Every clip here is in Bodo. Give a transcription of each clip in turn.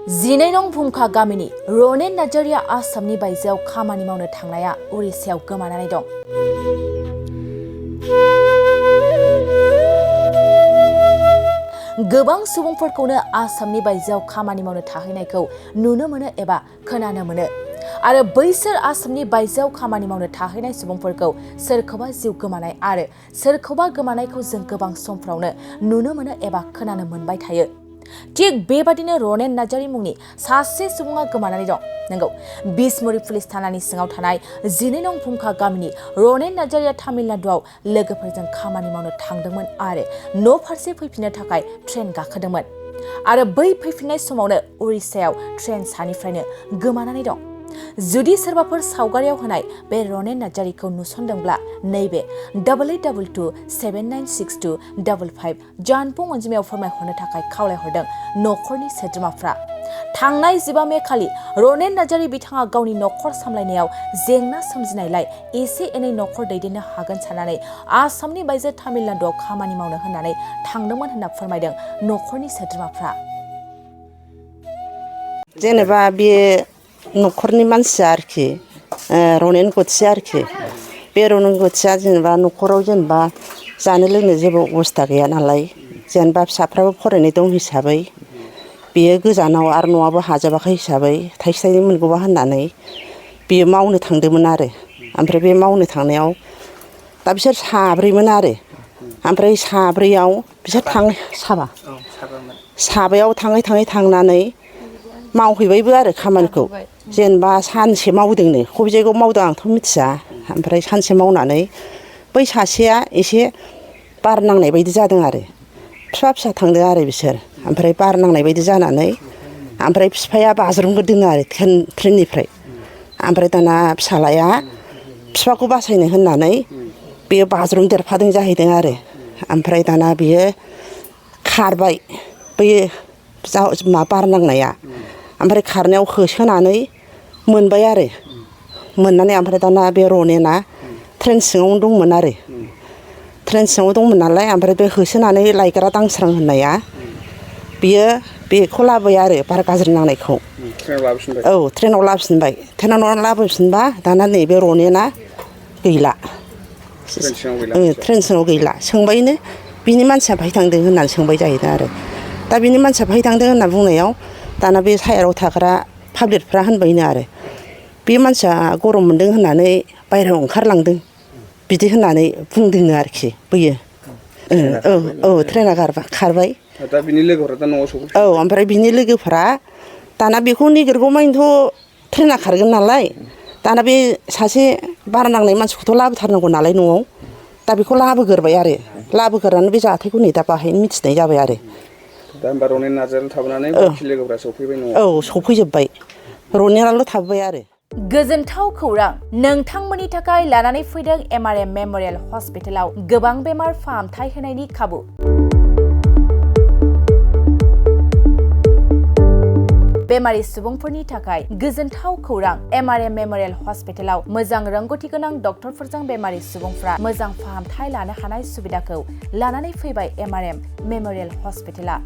जिनै नं भुमखा गामिनि रनेन नार्जारिया आसामनि बायजोआव खामानि मावनो थांनाया उरिष्यायाव गोमानानै दं। गोबां सुबुंफोरखौनो आसामनि बायजोआव खामानि मावनो थाहैनायखौ नुनो मोनो एबा खोनानो मोनो। आरो बैसोर आसामनि बायजोआव खामानि मावनो थाहैनाय सुबुंफोरखौ सोरखौबा जिउ गोमानाय आरो सोरखौबा गोमानायखौ जों गोबां समफ्रावनो नुनो मोनो एबा खोनानो मोनबाय थायो। थिग बेबादिनो रनेन नार्जारि मुंनि सासे सुबुङा गोमानानै दं। नंगौ, बिसमुरि पुलिस थानानि सिङाव थानाय 12 नं भुमखा गामिनि रनेन नार्जारिया तामिलनाडुआव लोगोफोरजों खामानि मावनो थांदोंमोन आरो न' फारसे फैफिननो थाखाय ट्रेन गाखोदोंमोन। आरो बै फैफिननाय समावनो उरिष्यायाव ट्रेन सानिफ्रायनो गोमानानै दं। जुदि सोरबाफोर सावगारियाव होनाय बे रनेन नार्जारिखौ नुसनदोंब्ला नैबे 8882796255 जानबुं अनजिमायाव फोरमायहरनो थाखाय खावलायहरदों नखरनि सोद्रोमाफ्रा। थांनाय 15 मे खालि रनेन नार्जारि बिथाङा गावनि नखर सामलायनायाव जेंना सोमजिनायलाय एसे एनै नखर दैदेननो हागोन साननानै आसामनि बायजो तामिलनाडुआव खामानि मावनो होननानै थांदोंमोन होनना फोरमायदों नखरनि सोद्रोमाफ्रा। जेनेबा बे नखरनि मानसिया आरोखि रनेन गथिया आरोखि बे रनेन गथिया जेनेबा नखराव जेनेबा जानो लोंनो जेबो अबस्था गैया नालाय, जेनेबा फिसाफ्राबो फरायनाय दं हिसाबै बेयो गोजानाव आरो न'आबो हाजाबाखै हिसाबै थाइसे थाइनै मोनगौबा होननानै बेयो मावनो थांदोंमोन आरो। ओमफ्राय बे मावनो थांनायाव दा बिसोर साब्रैमोन आरो। ओमफ्राय साब्रैयाव बिसोर साबायाव थाङै थांनानै मावहैबायबो आरो खामानिखौ। जेनेबा सानसे मावदोंनो, बबे जायगायाव मावदों आंथ' मिथिया। ओमफ्राय सानसे मावनानै बै सासेया एसे बार नांनाय बायदि जादों आरो। फिसा थांदों आरो बिसोर। ओमफ्राय बार नांनाय बायदि जानानै ओमफ्राय बिफाया बाज्रुमग्रोदों आरो ट्रेननिफ्राय। ओमफ्राय दाना फिसालाया बिफाखौ बासायनो होननानै बेयो बाज्रुम देरफादों जाहैदों आरो। ओमफ्राय दाना बियो खारबाय बै बार नांनाया। ओमफ्राय खारनायाव होसोनानै मोनबाय आरो। मोननानै ओमफ्राय दाना बे रनेना ट्रेन सिङावनो दंमोन आरो। ट्रेन सिङाव दंमोन नालाय, ओमफ्राय बे होसोनानै लायग्रा दांस्रां होननाया बियो बेखौ लाबोबाय आरो बार गाज्रि नांनायखौ। औ, ट्रेनाव लाबोफिनबाय। ट्रेनाव लाबोफिनबा दाना नैबे रनेना गैला। ट्रेन सिङाव गैला। सोंबायनो बिनि मानसिया बहाय थांदों होननानै सोंबाय जाहैदों आरो। दा बिनि मानसिया बहाय थांदों होनना बुंनायाव दाना बे साइडआव थाग्रा पाब्लिकफ्रा होनबायनो आरो, बे मानसिया गरम मोनदों होननानै बायह्रायाव ओंखारलांदों बिदि होननानै बुंदोंनो आरोखि बैयो। औ, ट्रेना खारबाय। दा बिनि लोगोफोरा दा न'आव सफैबाय। औ, ओमफ्राय बिनि लोगोफोरा दाना बेखौ निगिरगौमानिथ' ट्रेना खारगोन नालाय, दाना बे सासे बार नांनाय मानसिखौथ' लाबोथारनांगौ नालाय न'आव। दा बेखौ लाबोग्रोबाय आरो। लाबोग्रोनानै बे जाथायखौ नै दा बाहायनो मिथिनाय जाबाय आरो। दा होमबा रनेन नार्जारियाल' थाबोनानै बाखि लोगोफ्रा सफैबाय न'आव। औ, सफैजोब्बाय। रनेनाल' थाबोबाय आरो। गोजोनथाव खौरां नोंथांमोननि थाखाय लानानै फैदों MRM मेम'रियेल हस्पिटालाव गोबां बेमार फाहामथाय होनायनि खाबु। बेमारि सुबुंफोरनि थाखाय गोजोनथाव खौरां, MRM मेम'रियेल हस्पिटालाव मोजां रोंगौथि गोनां डक्टरफोरजों बेमारि सुबुंफ्रा मोजां फाहामथाय लानो हानाय सुबिदाखौ लानानै फैबाय MRM मेम'रियेल हस्पिटाला।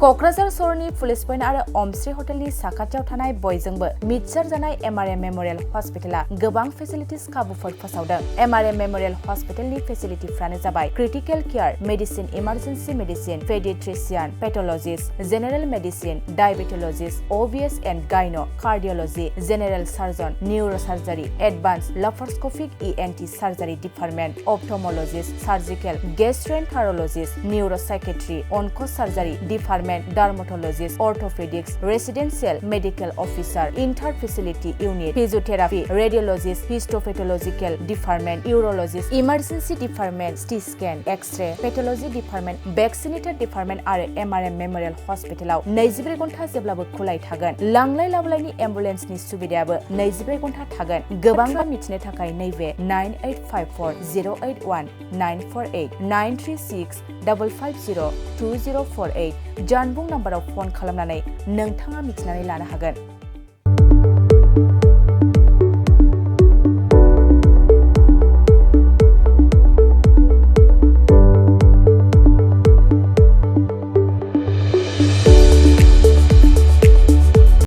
क'क्राझार सहरनि पुलिस पइन्ट आरो अमश्री हटेलनि साखाथियाव थानाय बयजोंबो मिथिसार जानाय MRM मेम'रियेल हस्पिटाला गोबां फेसिलिटिस खाबुफोर फोसावदों। MRM मेम'रियेल हस्पिटालनि फेसिलिटिफ्रानो जाबाय critical care, medicine, emergency medicine, paediatrician, pathologist, general medicine, diabetologist, OBS and gynae, cardiology, general surgeon, neurosurgery, advance laparoscopic ENT surgery department, ophthalmologist, surgical, gastroenterologist, neuropsychiatry, onco' surgery department, dermatologist, orthopaedics, residential medical officer, inter facility unit, physiotherapy, radiologist, histopathological department, urologist, emergency department, CT scan, X-ray, pathology department, vaccinator department आरो MRM मेम'रियेल हस्पिटालाव 24 घन्टा जेब्लाबो खुलाय थागोन। लांलाय लाबोलायनि एम्बुलेन्सनि सुबिदायाबो 24 घन्टा थागोन। गोबां मिथिनो थाखाय नैबे 9854081948 936550204 जानबुं नाम्बाराव फन खालामनानै नोंथाङा मिथिनानै लानो हागोन।